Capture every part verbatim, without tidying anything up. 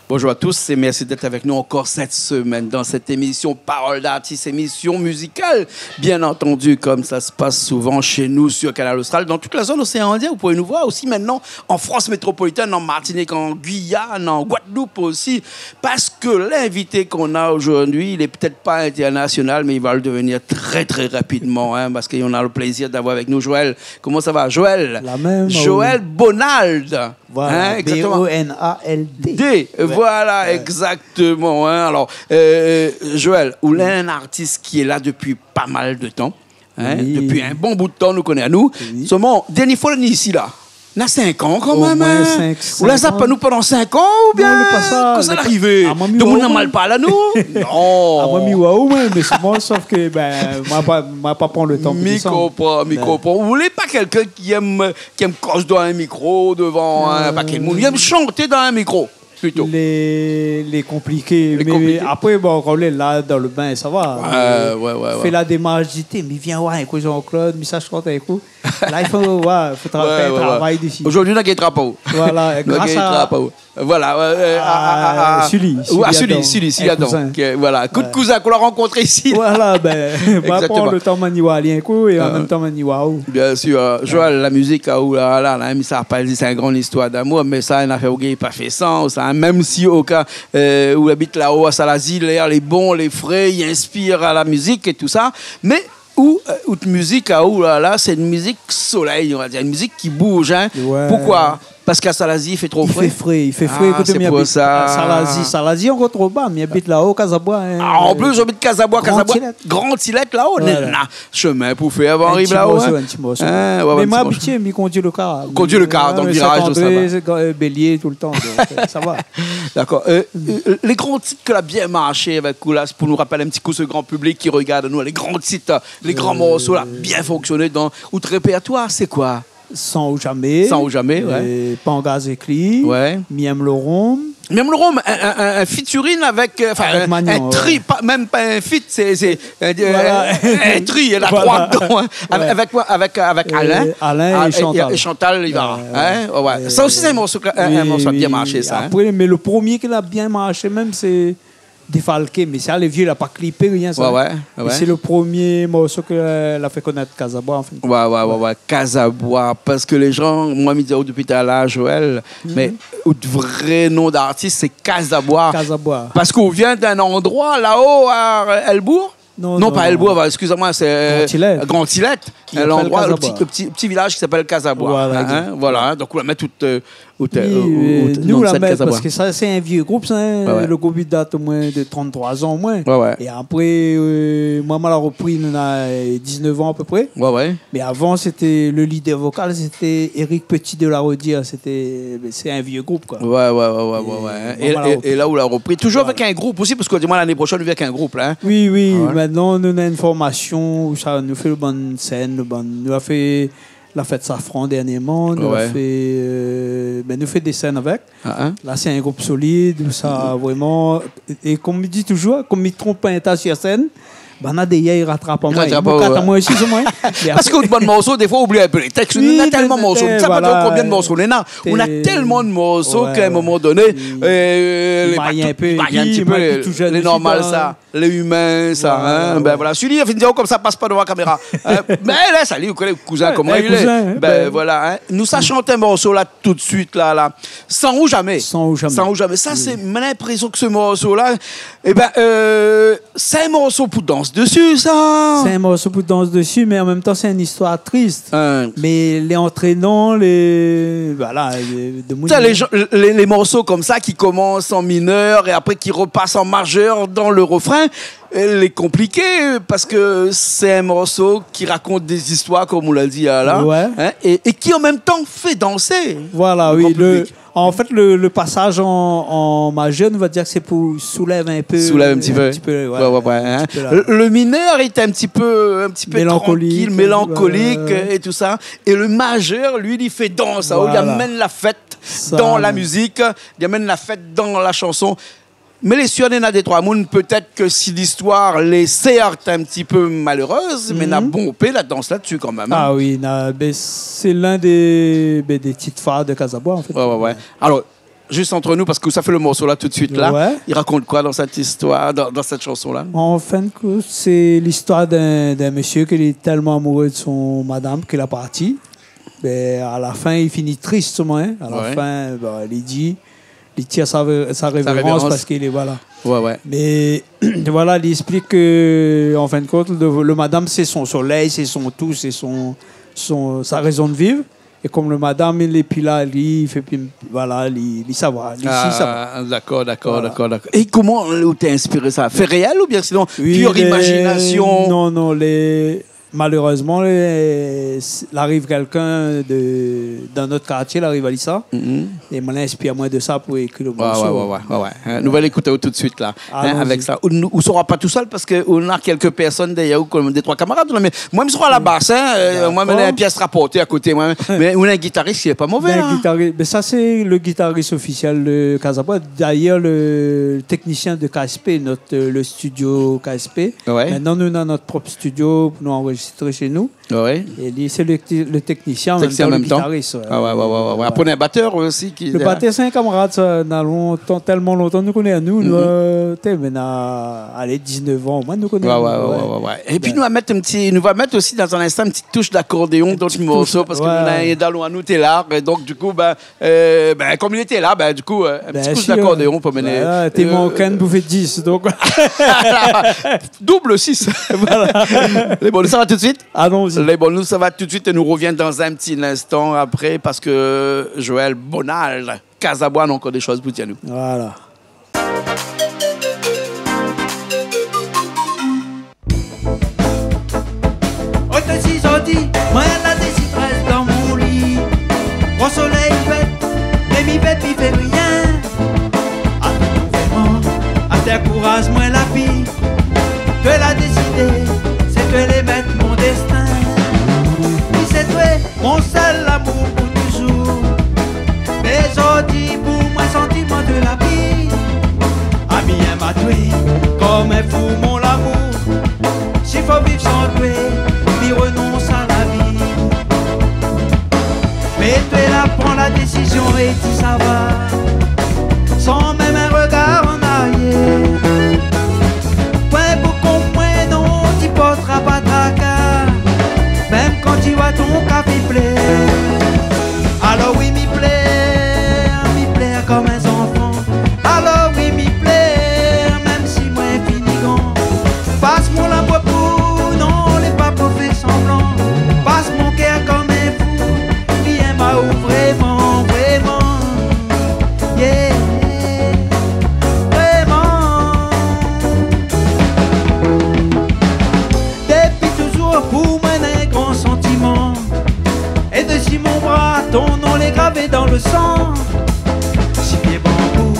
Bonjour à tous et merci d'être avec nous encore cette semaine dans cette émission Parole d'artiste, émission musicale, bien entendu, comme ça se passe souvent chez nous sur Kanal Austral, dans toute la zone océan Indien. Vous pouvez nous voir aussi maintenant en France métropolitaine, en Martinique, en Guyane, en Guadeloupe aussi, parce que l'invité qu'on a aujourd'hui, il est peut-être pas international, mais il va le devenir très, très rapidement, hein, parce qu'on a le plaisir d'avoir avec nous Joël. Comment ça va, Joël ? La même, Joël Bonald. Voilà, hein, exactement. B O N A L D. D, voilà, exactement, hein. Alors, euh, Joël, ou lé in artis ki lé la dopi pa mal de tan, hein, dopi in bon bout de tan, nou koné anou. Oui. Solman, dèrnié foi la ni isi la, na sink an kan mèm, hein. Ou la zap pa nou pandan sink an, oubien kosa la arivé ? Demoun la mal parl anou ? Non. Ah, moin, mi oi aou, moin, mé solman, sof ke, bin, moin la pa, moin la pa pran le tan pou désann. Mi konpran, mi konpran. Ou lé pa kèlkin ki èm ki èm koz dan in mikro, dovan in pakèt moun. Li èm shanté dan in mikro, plito. Lé, lé konpliké, mé apré, bon, kan ou lé la dan le bin, sa va. Wé, wé, wé. Fé la démarsh, di, té, mi vien oir in kou Jean-Claude, mi sa shant in kou. La, i fo, wé, fo fé in travay dési. Zordi, nou la gingn trap aou. Voilà, gras a Sully, Sully Adam, kouzin. Voilà, kout kouzin k'ou la rankontré isi. Voilà, bin, moin la pran le tan, moin la ni oir ali in kou, é an mèm tan, moin la ni oir aou. Bien sûr, Joël, la mizik aou la, la, la, mé sa, pa di, sé in gran zistoir d'amour, mé sa, in afèr ou gingn pa fé san, sa, mèm si oka, euh, ou abit la-o a Salazie, lèr lé bon, lé fré, i inspir a la mizik é tousa, mé ou, euh, out mizik aou la, la, sé in mizik solèy, on va dire, in mizik ki bouz, hein. Wé. Poukoi ? Parske a Salazie i fé tro fré. I fé fré, i fé fré. Ah, koté mi abit, sé pou sa. Salazie, Salazie ankor tro ba, mi abit la-o, Kaz-a-Boi, hein. Ah, an plis, ou abit Kaz-a-Boi, Kaz-a-Boi. Grand Îlet. Grand Îlet la-o, voilà. Néna shomin pou fé avan ariv la-o, hein. In ti morso, in ti morso. Hein, wé, wé, in ti morso. Mé moin, abitié, mi kondui le kar. Kondui le kar, donk viraj, donk sa va. Saint-André, euh, Bélier, tout le tan, donk, euh, sa va. D'accord. Euh, euh, lé gran tit ke la bien marshé avèk ou la, sé pou nou rapèl in ti kou se gran piblik ki rogard anou, lé gran tit, lé gran morso la bien fonksioné dan out répèrtoir, sé koi ? San ou jamé. San ou jamé, wé. Pangaz Ékli. Wé. Mi èm lo rom. Mi èm lo rom, in, in, in, in featuring avèk, euh, anfin, avèk Magnan, in tri, wé. Pa, mèm pa in feat, sé, sé, euh, in tri, la troi dedan, hein. Voilà. Avèk, avèk koi ? Avèk, avèk Alain. Euh, Alain é Chantal. Ah, é, é Chantal, li va, hein. Wé, wé. Sa osi, sé in morso ke, in, in morso bien marshé, sa, hein. Oui, oui. Apré, mé lo promié ki la bien marshé mèm, sé Défalké, mé sa, lé vié, la pa klipé, rien, sa. Wé, wé, wé. É sé lo promié morso ke, euh, la fé konèt Kaz-a-Boi, an fin de kont. Wé, wé, wé, wé, Kaz-a-Boi, parske lé jan, moin, mi di aou dopi talèr, Joël, mé out vré non d'artis, sé Kaz-a-Boi. Kaz-a-Boi. Parske ou vien d'in landroi la-o a Hell-Bourg ? Non, non, non, Hell-Bourg, non. Eskiz amoin, sé, euh, Grand Îlet. Grand Îlet. Ki apèl Kaz-a-Boi. In landroi, lo ti, lo ti, ti vilaj ki apèl Kaz-a-Boi. Voilà, exact. Hein, voilà, hein. Donk, ou la mèt out, euh, out, euh, out non de sèn Kaz-a-Boi. Oui, euh, nou la mèt parske sa, sé in vié group, sa, hein. Wé, wé. Lo group i dat omoin de trant-troi an, omoin. Wé, wé. É apré, euh, moin, moin la ropri, néna, euh, diznèf an apépré. Wé, wé. Mé avan, sété lo lidèr vokal, sété Éric Petit de la Rodière. Sété, sé in vié group, koi. Wé, wé, wé, wé, wé, wé. É moin, moin la ropri. É, é la, ou la ropri. Toultan avèk in group osi, parske ou la di amoin, lané proshèn, ou vien avèk in group, la, hein. Oui, oui. Ah wé. Mintnan, nou néna in formasion ousa nou fé lo bann sèn, lo bann, nou la fé la fèt Safran dèrnièrman, nou la fé, euh, bin, nou fé dé sèn avèk. Ah, hein. La, sé in group solid, ousa vréman, é, é konm mi di touzour, konm mi tronp pa in ta si la sèn, banna dèrièr i ratrap amoin. I ratrap aou, wé. I ratrap amoin osi, sé moin. Mé apré... Parske out bann morso, défoi, ou oubli in pé lé tèks. Oui, mé, mé, mé, néna tèlman morso. Mi sa pa tro konbien de morso néna. Té... Ou na télman de morso k'a in moman doné, euh, i may in pé, i may in ti pé, lé normal, sa. Lé imin, sa, hein. Voilà, bin voilà. Sully, la fine di aou konmsa, pas pa dovan la kaméra. Hein, bin, lès ali, ou koné, kouzin, koman i lé. Bin voilà, hein. Nou sa shant in morso la, tout suit la, la. San ou jamé. San ou jamé. San ou jamé. Sa, sé mon inprésion ke se morso la, é bin, euh, sé in morso pou dans dési, sa. Sé in morso pou dans dési, mé an mèm tan, sé in zistoir tris. Hein. Mé lé antrénan, lé, voilà, lé, demoun... Sa, lé jan, lé, lé morso konmsa ki komans an minèr é apré ki ropas an mazèr dan lo refrin, euh, lé konpliké parske sé in morso ki rakont dé zistoir, konm ou la di la, hein, é, é ki an mèm tan fé dansé lo gran piblik. Voilà, oui, lo, an fèt, lo, lo pasaz an, an mazèr, nou va dir ke sé pou soulèv in pé, soulèv in ti pé, in ti pé, wé, in ti pé la. Lo, lo minèr lé in ti pé, in ti pé trankil, mélankolik, mélankolik, wé, wé, é tousa. É lo mazèr, li, li fé dans, hein, li amèn la fèt dan la mizik, li amèn la fèt dan la shanson. Mé lé sir, néna dé troi moun, pétèt ke si listoir lé sèrt in ti pé malérèz, mé na bonpé la dans la dési kan mèm, hein. Ah oui, na, bin, sé l'un dé, bin, dé tit far de Kaz-a-Boi, an fèt. Wé, wé, wé. Alor, Zis ant nou, parske sa fé le morso la tout suit la. Ouais. I rakont koi dan sèt istoir, dan, dan sèt shanson la ? An fin de kont, sé listoir d'in, d'in mésyé ki lé tèlman amouré de son madam ke la parti. Bin, a la fin, li fini tris, in. A la fin, bin, li di, li tir sa, sa révérans. Sa révérans. Parske li, voilà. Ouais, ouais. Mé, voilà, li ésplik ke, an fin de kont, le, le madam, sé son solèy, sé son tou, sé son, son, sa rézon de viv. É kom le madam, li lé pi la, li fé pi, voilà, li, li sava, li, si sava. Ah, dakor, dakor, dakor, dakor. Voilà. É koman ou té inspir sa ? Fé réèl oubien sinon pur imajinasyon ? Oui, lé, non, non, lé, malérèzman, lé, lariv kèlkin de, dan nout kartié, lariv ali sa. Mhm. É moin la inspir amoin de sa pou ékri le morso. Ouais, ouais, ouais, ouais, ouais. In, nou va ékout tout suit la, in, avèk sa. Alon-y. Ou, ou sera pa tousèl parske ou na kèlk pèrsone dèrièr ou, kom dé troi kamarad la, mé moin, mi sera a la bas, in, euh, moin, mi néna in pyès raport a koté, moin. Dakor. Mé ou néna in gitaris ki lé pa mové, in. Bin, gitaris, bin, sa, sé le gitaris ofisièl de Kazaboua. Dayèr, le teknisien de K S P, nout, euh, le studio K S P. Ouais. Mintnan, nou néna nout prop studio pou nou anrezistré shé nou. Ouais. É li, sé le, le teknisien, an mèm tan, le gitaris, ouais. Teknisien an mèm tan. Ah ouais, ouais, ouais, ouais, ouais. Apré, néna in batèr osi ki lé la. Le batèr, sé in kamarad, sa, na lontan, tèlman lontan nou koné anou, nou, euh, té, mintnan, alé, diznèf an, omoin, nou koné anou, ouais. Ouais, ouais, ouais, ouais. É pi, nou va mèt in ti, nou va mèt osi dan in instan in ti touch d'akordéon dan le morso, parske nou néna in dalon anou té la, é donk, du kou, bin, Euh, bin, kom li lété la, bin, du kou, euh, in ti kou d'akordéon pou mené. Bin, si, euh, voilà, té mank inn pou fé dis, donk. Doub sis. Voilà. Lé bon, nou sava tout suit ? Alon-y. Lé bon, nou sava tout suit é nou rovien dan in ti instan apré, parske Joël Bonald, Kazaboua, na ankor dé shoz pou dir anou. Voilà. Oté si zordi, moin la dési rès dan mon li. Gran solèy i pèt, mé mi pèt, mi fé rien. Atann, vréman, atèr kouraz moin la vi. Toi la désidé, sé toi lé mèt mon dèstin. Mi sé toi, mon sèl amour pou touzour. Mé zordi pou moin santiman de la vi. Ami, èm atoué, kom in fou, mon lamour. Si fo viv san toi, mi renons a la vi. Mé toi la pran la désizion é ti sava, san mèm in regar an arièr. Poin pou kont moin, non, ti portra pa traka. Mèm kan ti oi ton kaf i plèr. Alor oui, mi plèr, mi plèr kom in zanfan. Alor oui, mi plèr, mèm si moin fini gran. Pas mon lanmour pou, non, lé pa pou fé sanblan. Pas mon kèr kom in fou, li èm aou vréman, vréman. Yeah, vréman. Dépi touzour, pou moin, in gran santiman. É dési mon bra, ton non lé gravé dan le san. Si pié banbou,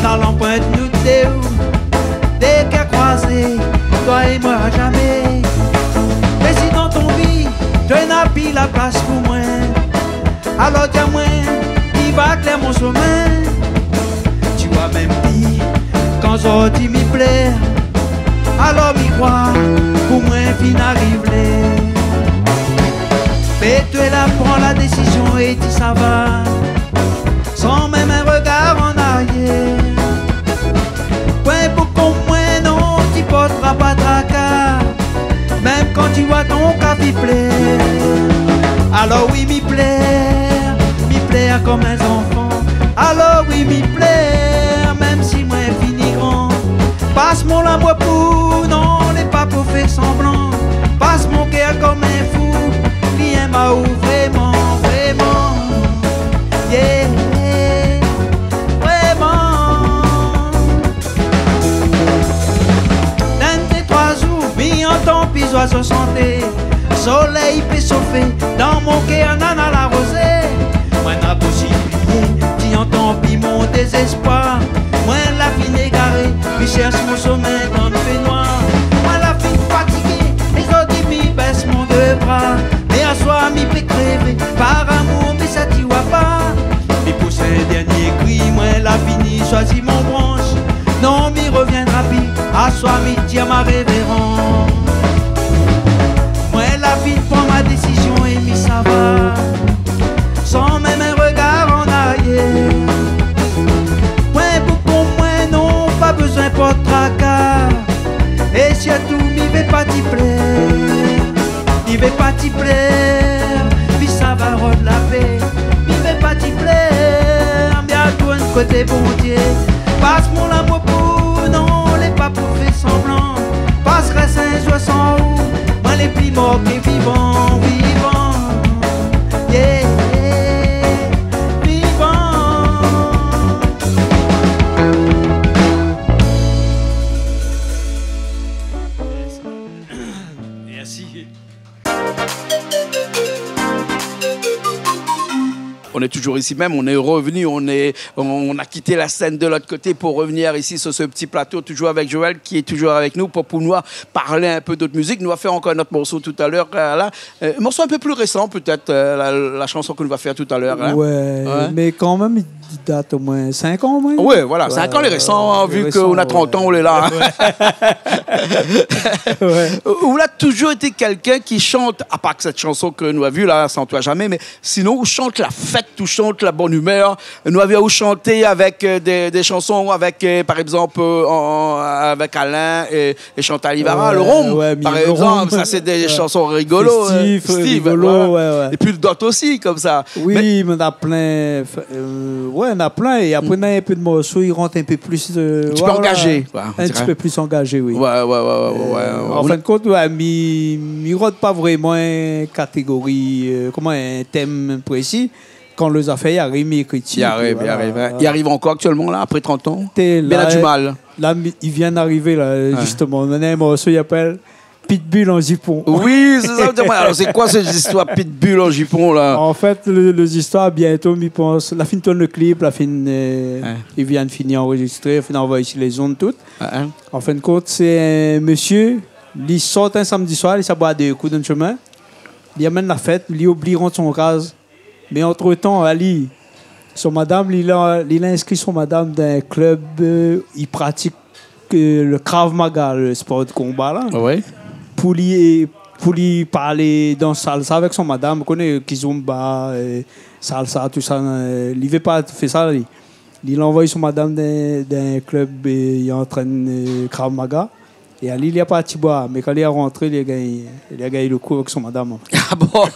na lanprint nou dé, dé kèr kroizé, toi é moin a zamé. É si dan ton vi, toi na pi la plas pou moin, alor di amoin, ki va klèr mon shomin. Ti oi mèm pi, kan zordi mi plèr, alor mi kroi, pou moin fine ariv lèr. Mé toi la pran la désizion é ti sava, san mèm in regar an arièr. Poin pou kont moin, non, ti portra pa traka. Mèm kan ti oi ton kaf i plèr. Alor oui, mi plèr, mi plèr kom in zanfan. Alor oui, mi plèr, mèm si moin fini gran. Pas mon lanmour pou, non, lé pa pou fé sanblan. Pas mon kèr kom in fou, li èm aou vréman, vréman. Yeah, vréman. Dann dé troi zour, mi antan pi zoizo shanté. Solèy i pé shofé, dan mon kèr nana la rozé. Moin na pou siplié, di antan pi mon dézéspoir. Moin la fine égaré, mi shèrsh mon shomin dan fénoir. Moin la fine fatigé, é zordi mi bès mon dé bra. Mé aswar mi pé krévé, par amour, mé sa ti oi pa. Mi pous in dèrnié kri, moin la fini shoizi mon bransh. Non, mi reviendra pi, aswar mi tir ma révérans. Moin la fine pran ma désizion é mi sava, san mèm in regar an arièr. Koté Bondié, pas mon lamour pou ou, non, lé pa pou fé sanblan. Pas rès in zour san ou, moin lé pli mor ke vivan, vivan. Yeah, vivan. Merci. On est toujours ici même, on est revenu, on est, on, on a quitté la scène de l'autre côté pour revenir ici sur ce petit plateau, toujours avec Joël qui est toujours avec nous pour, pour nous parler un peu d'autre musique. Nou va fé ankor in ot morso talèr, euh, la. Euh, un morso in pé pli résan, pétèt, euh, la, la shanson ke nou va fé talèr, in. Ouais, mé kan mèm, i dat omoin sink an, omoin. Ouais, voilà, sink an, lé résan, in, lé résan, vu ke nou na trant an, nou lé la. Ouais. Ou la touzour été kèlkin ki shant, apar sèt shanson ke nou la vu la, San toi jamé, mé sinon, ou shant la fèt, ou shant la bone imèr. Nou la vu aou shanté avèk, euh, dé, dé shanson avèk, euh, par égzanp, euh, an, an, avèk Alain é é Chantal Ivara, ouais, le rom, ouais, par égzanp, sa sé dé shanson rigolo, festif, euh, festif, rigolo, voilà. Ouais, ouais. É pi d'ot osi, konmsa. Oui, mé na plin, euh, ouais, na plin. É apré, na in pé de morso i rant in pé pli, euh, in ti pé angazé, koi, on diré. In ti pé pli angazé, oui. Ouais, ouais, ouais. Euh, an fin de kont, ouais, mi, mi rant pa vréman in katégori, euh, koman, in tèm prési. Kan lé zafèr i ariv, mi ékri dsi, i ariv, épi voilà. I ariv, in. I ariv ankor aktièlman, la, apré trant an ? Té, la, la, mi, i vien arivé, la, zistoman. Mé na in morso i apèl Pitbull an zipon. Oui, sé sa, di amoin, alor, sé koi sé zistoir Pitbull an zipon, la ? An fèt, le, le zistoir, biento, mi pans, la fine tourn le klip, la fine, euh, i vien fini anrozistré, fine anvoy si lé zond, tout. An fin de kont, sé in mésyé, li sort in samdi soir, li sa boir dé kou dann shomin, li amenn la fèt, li oubli rant son kaz. Mé antretan, ali, son madam, li la, li la inskri son madam dan in klub, euh, i pratik, euh, le Krav Maga, le spor de konba la. Ah ouais. Pou li, pou li pa alé dans salsa avèk son madam, ou koné, kizomba, euh, salsa, tousa, euh, li vé pa fé sa, li. Li la anvoy son madam dan, dan in klub, euh, i antrenn, euh, Krav Maga. É ali, li la parti boir, mé kan li la rantré, li la gingn, li la gingn le kou avèk son madam. Ah bon ?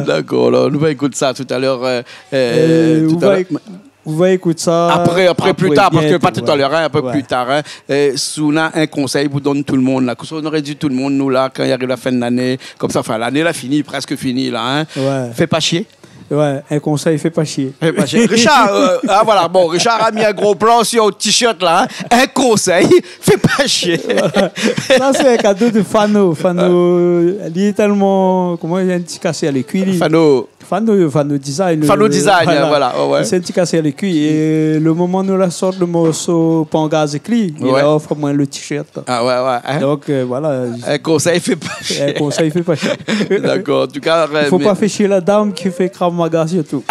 Dakor, alor, nou va ékout sa talèr, euh, euh, talèr. Euh, ou va ék-, ou va ékout sa apré, apré, pli tar, parske pa talèr, in, in pé pli tar, in. Biento, ouais. Euh, si ou na in konsèy pou donn tout le moun, la, kosa ou noré di tout le moun, nou, la, kan i ariv la fin de lané, konmsa, anfin, lané la fini, prèsk fini, la, in. Ouais. Fé pa shié. Ouais, in konsèy, fé pa shié. Fé pa shié. Richard, euh, ah, voilà, bon, Richard la mi in gro plan si out t-shirt la, in. In konsèy, fé pa shié. Voilà. Sa sé in kado de Fano. Fano, euh, li lé tèlman, koman, li la in ti kasèr lé kui, li. Fano. Fano, Fano Design, Fano, euh, Design, voilà. Voilà, ouais, ouais. Sé in ti kasèr lé kui. É le moman nou la sort le morso Pangaz ékri, li la ofr amoin le t-shirt. Ah ouais, ouais, in. Donk, euh, voilà. In konsèy, fé pa shié. In konsèy, fé pa shié. Dakor, an tou ka, euh, fo pa fé shié la dam ki fé Krav Maga, sirtou.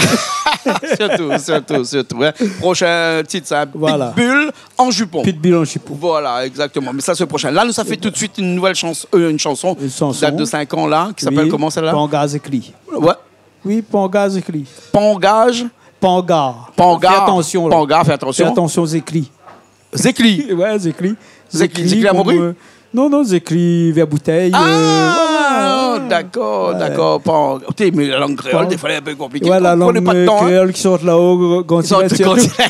Sirtou, sirtou, sirtou, in. Proshin tit, sa, voilà. Pitbull an zipon. Pitbull an zipon. Voilà, égzaktoman. Mé sa, sé proshin. La, nou sa fé tout de suit in nouvèl shans-, euh, in shanson ki dat de sink an, la, ki apèl koman, sèt-la ? Pangaz ékri. Ouais. Oui, Pangaz ékri. Pangaz ? Panga. Panga. Fé atansion, la. Panga, fé atansion. Fé atansion, zékli. Zékli. Ouais, zékli. Zékli, zékli, zékli la mori ? Konm, euh, non, non, zékli vèr boutèy, euh, voilà. Ah, dakor, dakor. Pang-, ékout, mé la lang kréol, défoi, lé in pé konpliké. Ouais, la lang kréol ki sort laô, kan i sort, kan i sort.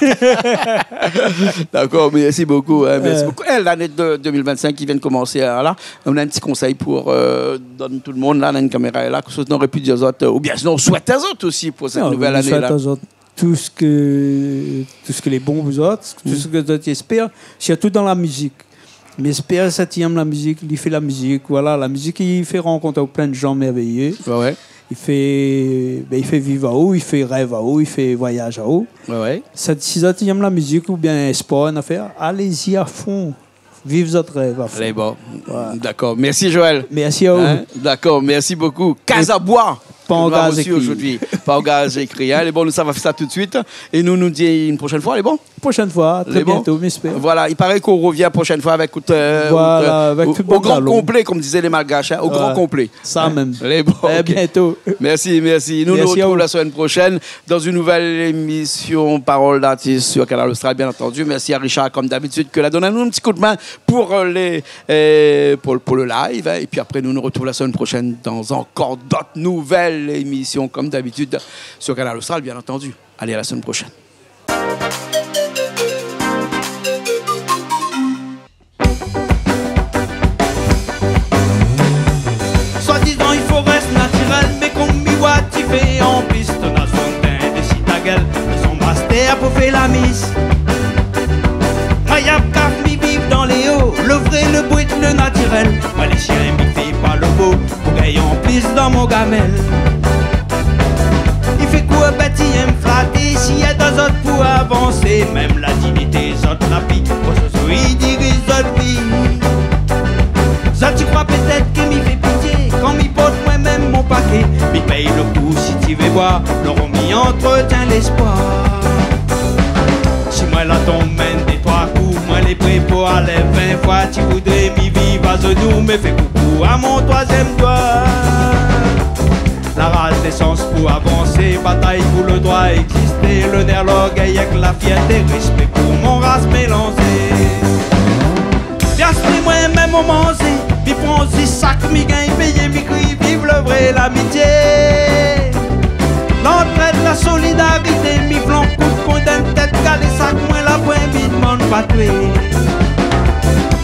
Dakor, mèrsi bokou, in, mèrsi bokou. Eh, lané de, deux mille vingt-cinq i vien komansé, la. Nou na in ti konsèy pou, euh, donn tout le moun la, dan in kaméra la, kosa nou noré pi di azot, euh, oubien sinon, swèt azot osi pou sèt nouvèl ané la. Non, nou swèt azot tout sak, tout sak lé bon pou zot, tout sak zot i éspèr, sirtou dan la mizik. Mi éspèr sak i èm la mizik, li fé la mizik, voilà, la mizik i fé rankont plin de jan mèrvéyé. Ouais, ouais. I fé, bin, i fé viv aou, i fé rèv aou, i fé voyaz aou. Ouais, ouais. Sak, si zot i èm la mizik oubien spor, in afèr, alé-y a fon. Viv zot rèv a fon. Lé bon. Ouais. Dakor. Mèrsi, Joël. Mèrsi aou. In ? Dakor, mèrsi bokou. Kaz a Boi, ke nou la resi zordi. Pangaz ékri. Pangaz ékri, in. Lé bon, nou sa va fé sa tout de suit. É nou, nou di in proshin foi, lé bon ? Proshin foi, trè biento, mi éspèr. Voilà, i paré k'ou revien proshin foi avèk, euh, voilà, avèk tout le gran konplé, konm dizé lé Malgash, in, o gran konplé. Sa mèm. Lé bon, OK. A biento. Mèrsi, mèrsi. Mèrsi a ou. Nou, nou artrouv la semèn proshèn dan in nouvèl émisyon Parole d'artiste sur Kanal Austral, bien entendu. Mèrsi a Richard, konm dabitid, ke la donn anou in ti koudmin pou, euh, lé, euh, pou, pou le live, in. Épi apré, nou, nou artrouv la semèn proshèn dan ankor d'ot nouvèl émisyon, konm dabitid, sur Kanal Austral, bien entendu. Alé, a la semèn proshèn. tèr pou fé la mis. Moin yap kaf, mi viv dan léo, lo vré, lo brut, lo natirèl. Moin lé shien, mi fé pa lo bo, pou gingn plis dan mon gamèl. I fé kour bèt, i èm flaté, si èd azot pou avansé. Mèm la dignité zot la pi, pou zot i diriz zot vi. Zot i kroi pétèt ke mi fé pitié, kan mi port moin mèm mon paké. Mi pèy lo kou si ti vé boir, lo ron mi antretien léspoir. Si moin la tonm mèm dé troi kou, moin lé pré pou alèv vin foi. Ti voudré mi viv azenou, mé fé koukou a mon troizièm doi. La ras, lésans pou avansé, batay pou lo droi égzisté, lonèr, lorgèy èk la fièrté, réspé pou mon ras mélanzé. Piasté moin mèm mon manzé, mi pran zis sak mi gingn péyé, mi kri viv lo vré lamitié. Lantrèd, la solidarité, mi flank kout koin d'in tèt, galé sak moin la poin, mi domann pa toué.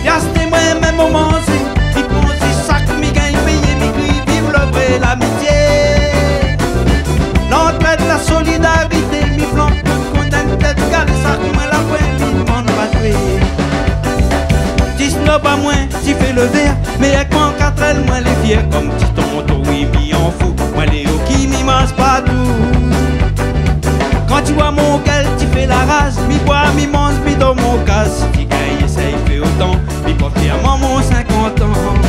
Piasté moin mèm mon manzé, mi pran zis sak mi gingn péyé, mi kri viv lo vré lamitié. Lantrèd, la solidarité, mi flank kout koin d'in tèt, galé sak moin la poin, mi domann pa toué. Ti snob amoin, ti fé lo vèr, mé èk mon katrèl, moin lé fièr konm ti tonton, oui, mi an fou, moin lé oki, mi mas partou. Kan ti oi mon gèl, ti fé la raz, mi boir, mi manz, mi dor mon kaz. Si ti gingn éséy fé otan, mi port fièrman mon sinkant an.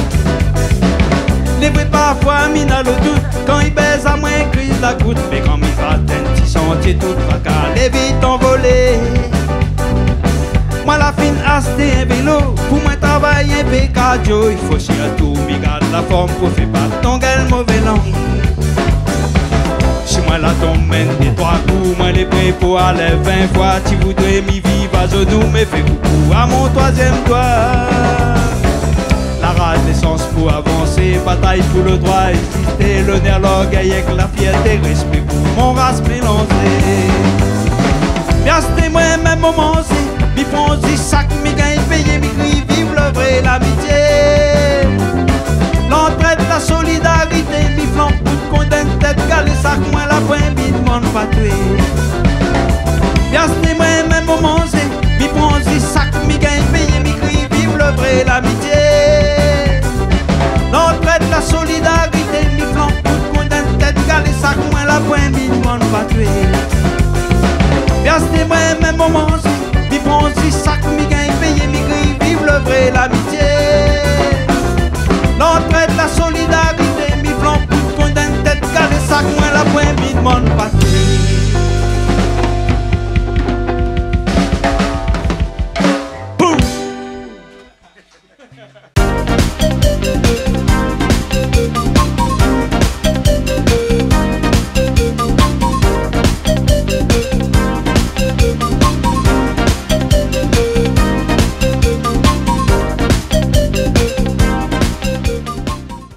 Lé vré, parfoi mi na lo dout, kan i bèz amoin, kriz la gout, mé kan mi va atenn ti santié, tout traka lé vit anvolé. Moin la fine ashté in vélo, pou moin travay inpé kardio, i fo sirtou mi gard la form pou fé pa tongèl mové lang. Si moin la tonm mèm dé troi kou, moin lé pré pou alèv vin foi. Ti voudré mi viv azenou, mé fé koukou a mon troizièm doi. La ras, lésans pou avansé, batay pou lo droi égzisté, lonèr, lorgèy èk la fièrté, réspé pou mon ras mélanzé. Piasté moin mèm mon manzé, mi pran zis sak mi gingn péyé, mi kri viv lo vré lamitié. Lantrèd, la solidarité, mi flank kout koin d'in tèt, galé sak moin la poin, mi domann pa toué. Piasté moin mèm mon manzé, mi pran zis sak mi gingn péyé, mi kri viv lo vré lamitié. Lantrèd, la solidarité, mi flank kout koin d'in tèt, galé sak moin la poin, mi domann pa toué.